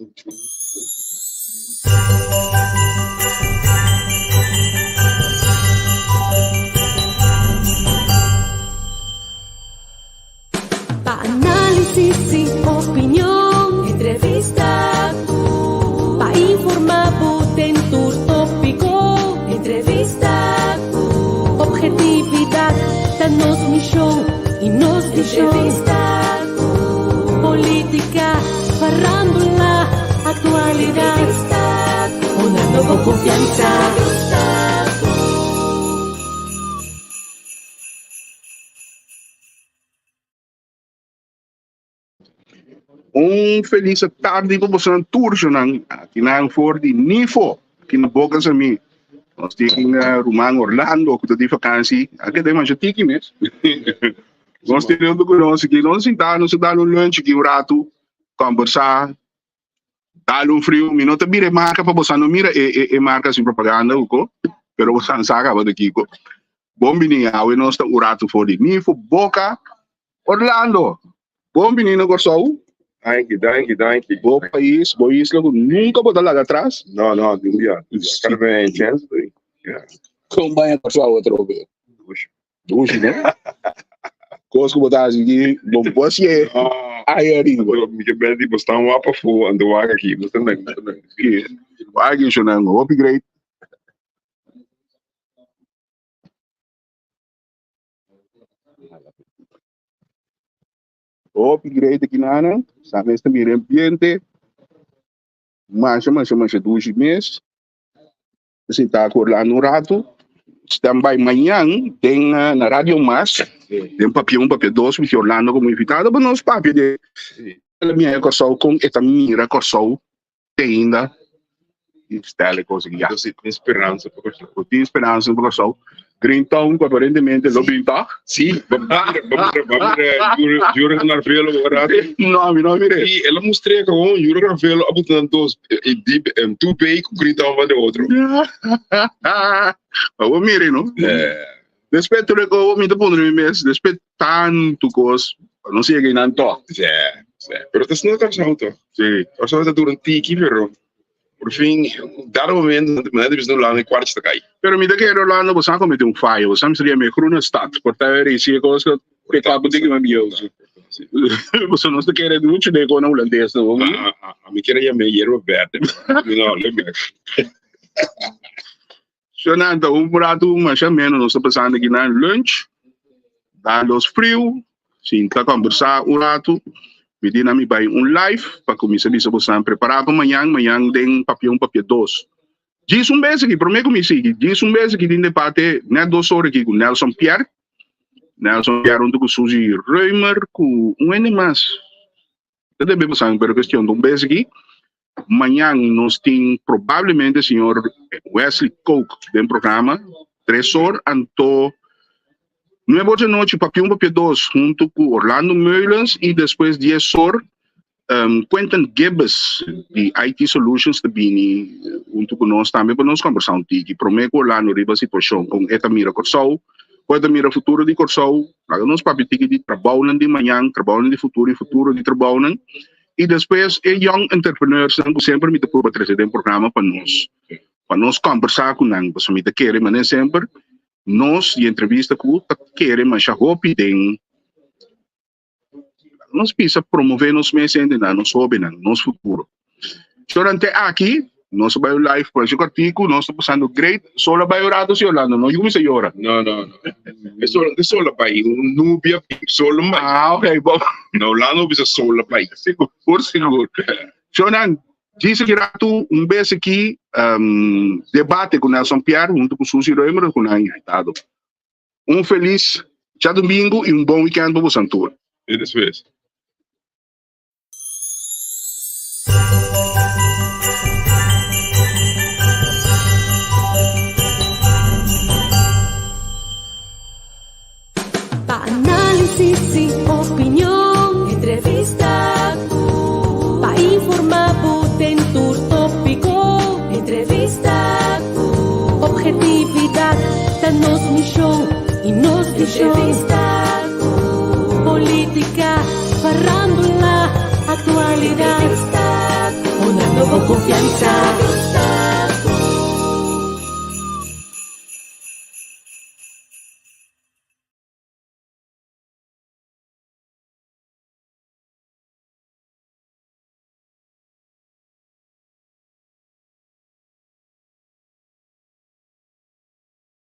Pa análisis i opinion, entrevista ku. Pa informá bo den tur tópiko, entrevista ku. Objetividat ta nos mishon i nos vishon. Entrevista ku. Polítika, farándula, aktualidat. Entrevista ku. Honrando bo konfiansa. Entrevista ku. Un felis tardi pa bosonan tur shonan aki nan for di Nifo aki na Boca Sami. Nos tin ruman Orlando ku ta di vakansi. A keda masha tiki mes. Nos tin huntu ku nos aki. Nos sinta nos a dal un lunch aki un ratu kombersá dal un friu. Mi no ta bira e marka pa boso no mira e marka sin propaganda uko pero boso sa kaba di kiko. Bon bini awe nos ta un ratu for di Nifo Boca Orlando, bon bini na Kòrsou. Danki, danki, danki. Bo pais, bo isla ku nunka bo ta laga atras. No, no, di un bia. Kada bes e chèns, ya. Kon baña Kòrsou atrobe? Dushi. Dushi, no? Kos ku bo ta hasi aki, bo por hasié aya ariba. Mi ke bel di bo stan wak pafó, anto wak aki. Bo ta nan, bo ta nan. Wak aki, shonnan. Hopi great. Hopi great aki nanan. Sa mes ta mira e ambiente. Masha, masha, masha dushi mes. Ta sinta ku Orlando un ratu. Stand by mañan den na Radio Mas. Den Papia un, Papia dos, mi tin Orlando komo invitado pa nos papia de el a mira Kòrsou, kon e ta mira Kòrsou te ainda. I stèl e kos aki ya. Entonces tin speransa pa Kòrsou. Bo tin speransa pa Kòrsou. Green Town ku aparentemente lo bin tòg. Sí, bo mira, bo mira, bo mira Jurgen Narvelo un rato. No, mi no a mir'é. Sí, el a mustr'é kawon Jurgen Narvelo a buta nan dos i di two bay ku Green Town banda otro. Ma bo mir'é no. Despues tur e kos mi ta puntra mi mes, despues tantu kos, no sigue einan tòg. Sí, sí. Pero ta asina Kòrsou tòg. Sí. Kòrsou ta dura un tiki, pero por fin, dado momento, nan ta bisa Orlando e kwartje ta kai. Pero mi ta kere Orlando, bo sa komete un fayo. Bo sa mi seria mi Groene Stad. Por ta resi e kos ku e kòp un tiki mas bieu. Pasobra nos ta kere muchu den e kosnan hulandes. Mi kere yam'é yerba berde, pero mi no lo bek. Shonnan ta un ratu masha menos nos ta pasando aki na lunch, da los friu, sinta kombersá un ratu, mi di nan mi bai un live pa kuminsá bisa bosan prepará pa mañan, mañan den papia un papia dos. Djis un bes aki, promé ku mi sigui, djis un bes aki tin debate nèt dos ora aki ku Nelson Pierre, Nelson Pierre huntu ku Suzy Römer ku un hende mas. Ta debe bosan pero kestion ta un bes aki. Mañan nos tin probablemente señor Wesley Kook den programa, tres or, anto nuebe or di anochi Papia un Papia dos hunto cu Orlando Meulens y despues dies or Quentin Gibbs di IT Solutions ta bini hunto cu nos tambe pa nos combersa un tiki. Prome cu Orlando riba situacion con e ta mira Corsou, con e ta mira futuro di Corsou, laga nos papia tiki di trabounan di mañan, trabounan di futuro y futuro di trabounan. I despues e young entrepreneursnan ku semper mi ta purba trese den programa pa nos, pa nos kòmbersá ku nan, pasobra mi ta kere manera semper nos di entrevista ku ta kere masha hopi den nos bisa promové nos mes hendenan, nos hóbennan, nos futuro. Durante aki nos a bai un live por kòrtiku, nos ta pasando great, sol a bai un rato si Orlando, no? Yu kuminsá yora. No, no, no. E sol, e sol a bai, un nubia sol a bai. Ah, ok, bon. Na Orlando bisa sol a bai. Sigur, sigur. Shownan, djis aki ratu, un bes aki, um, debate ku Nelson Pierre huntu ku Suzy Römer ku nan invitado. Un felis djadumingu i un bon weekend pa bosan tur. E despues. Pa análisis i opinion, entrevista ku. Pa informá bo den tur tópiko, entrevista ku. Objetividat ta nos mishon i nos vishon. Entrevista ku. Polítika. Farándula, actualidad. Bo konfiansa.